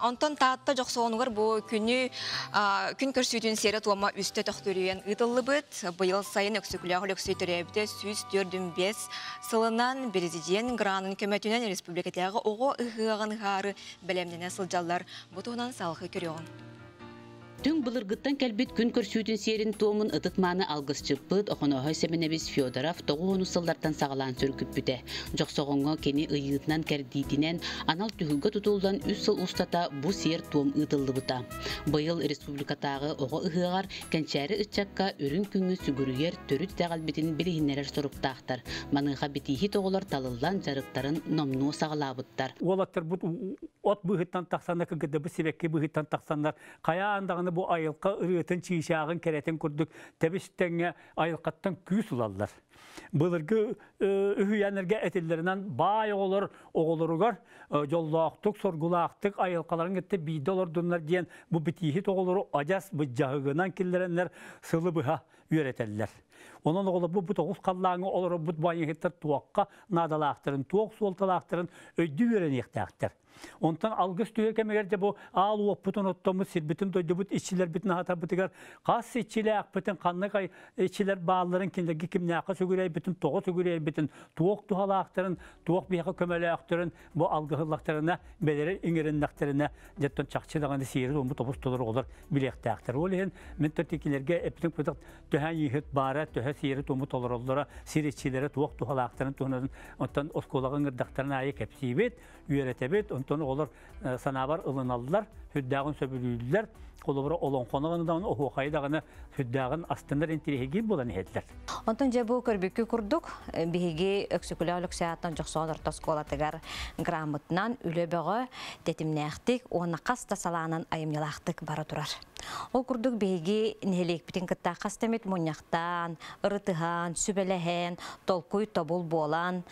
Онтон Таатта Дьохсоҕонугар бу күнү күн көрсүүтүн сиэрэ-туома үстэ төхтүрүйэн ыытыллыбыт. Быйыл сайын Өксөкүлээх Өлөксөй төрөөбүтэ 145 сылынан Президент гранын көмөтүнэн республикатааҕы оҕо ыһыаҕын ыһаары бэлэмнэнэ сылдьаллар. Бу туһунан салгыы көрүөҕүҥ. Түҥ былыргыттан кэлбит күн көрсүүтүн сиэрин-туомун ытык-мааны алгысчыппыт Охонооһой Сэмэнэбис Федоров тоҕус сыллартан саҕалаан сүргүппүтэ. Дьохсоҕоҥҥо кини ыйыытынан-кэрдиитинэн анал түһүлгэ тутуллан үс сыл устата бу сиэр-туом ыытыллыбыта. Быйыл республикатааҕы оҕо ыһыаҕар кэнчээри ыччакка үрүҥ күҥҥэ сүгүрүйэр төрүт итэҕэлбитин билиһиннэрэр соруктаахтар. Маныаха битииһит оҕолор талыллан дьарыктарын номнуо саҕалаабыттар. Уолаттарбыт от быыһыттан тахсаннар, кыргыттарбыт сибэкки быыһыттан тахсаннар хайаан даҕаны бу айылҕа ырыатын чыычааҕын кэрэтин курдук тэбис-тэҥҥэ айылҕаттан күүс ылаллар. Былыргы үһүйээннэргэ этиллэринэн баай оҕолор оҕолоругар дьоллоохтук, соргулаахтык айылҕаларын кытта биирдэ олордуннар диэн бу битииһит оҕолору адьас быдьаһыгынан киллэрэннэр сылы быһа үөрэтэллэр. Онон оҕолорбут бу тоҕус халлааҥҥа олорорбут бу айыһыттар туохха наадалаахтарын, туох суолталаахтарын өйдүү үөрэниэхтээхтэр. Онтон алгыс түһэр кэмигэр дьэ бу аал уоппутун оттоммут сирбитин-дойдубут иччилэрбитин аһатарбытыгар хас иччилээхпитин, ханнык иччилэр баалларын, кинилэргэ кимнээххэ сүгүрэйбитин, тоҕо сүгүрэйбитин, туох туһалаахтарын, туох биһиэхэ көмөлөөхтөрүн бу алгыһыллахтарына, бэлэри иҥэриннэхтэринэ, дьэттэн чахчы даҕаны сиэри туоммут тобус толору оҕолор билиэхтээхтэр. Ол иһин мин кинилэргэ эппитим курдук төһө ииһит баара, төһө сиэри туому толороллоро, сир иччилэрэ туох туһалаахтарын туһунан оттон оскуолаҕа ыҥырдахтарын аайы кэпсиибит, үөрэтэбит, онтон оҕолор санаабар ылыналлар, сүрдээҕин сөбүлүүллэр, холобура олоҥхону даҕаны, оһуохайы даҕаны сүрдээҕин астынар интириэһиргиир буолан иһэллэр. Онтон дьэ бу көрбүккү курдук биһиги Өксөкүлээх Өлөксөй аатынан Дьохсоҕон орто оскуолатыгар грамотынан үлэ бөҕө тэтимнээхтик уонна хас да салаанан айымньылаахтык бара турар. Ол курдук биһиги нэһилиэкпитин кытта хас да эмит мунньахтаан, ырытыһан, сүбэлэһэн, толкуй-тобул буолан,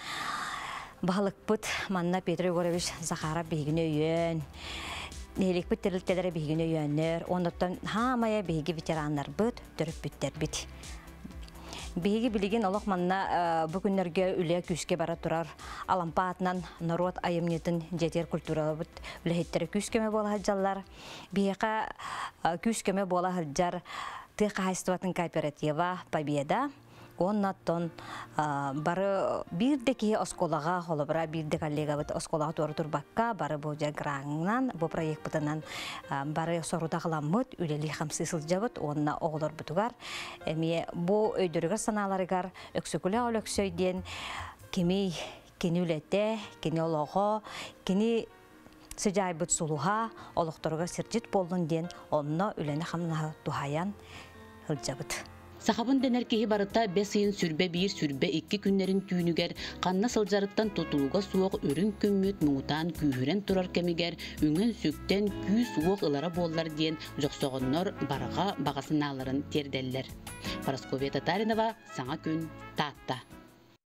баһылыкпыт манна Петр Егорович Захаров биһигини өйөөн, нэһилиэкпит тэрилтэлэрэ биһигини өйөөннөр, оннуттан хаамайа биһиги ветераннарбыт, төрөппүттэрбит. Биһиги билигин олох манна бу күннэргэ үлэ күүскэ бара турар Алампа аатынан норуот айымньытын дьиэтигэр культуралабыт үлэһиттэрэ күүс-көмө буола сылдьаллар. Биһиэхэ күүс-көмө буола сылдьар тыа хаһаайыстыбатын кооператива Победа уонна оттон бары биир да киһи оскуолаҕа холобура биир да коллегабыт оскуолаҕа туора турбакка бары бу дьэ граҥынан бу проекпытынан бары сорудахламмыт үлэлии хамсыы сылдьабыт уонна оҕолорбутугар эмиэ бу өйдөрүгэр санааларыгар Өксөкүлээх Өлөксөй диэн кимий кини үлэтэ кини олоҕо кини сыдьаайбыт сулуһа олохторугар сирдьит буоллун диэн онно үлэни-хамнаһы туһайан сылдьабыт. Сахабын дэнэр киһи барыта бэс ыйын сүрбэ биир сүрбэ икки күннэрин түүнүгэр ханна сылдьарыттан тутулуга суох үрүҥ күммүт муҥутаан күүһүрэн турар кэмигэр үҥэн-сүктэн күүс-уох ылара буоллар диэн дьохсоҕоннор барҕа баҕа санааларын тиэрдэллэр. Парасковья Татаринова, Саҥа күн, Таатта.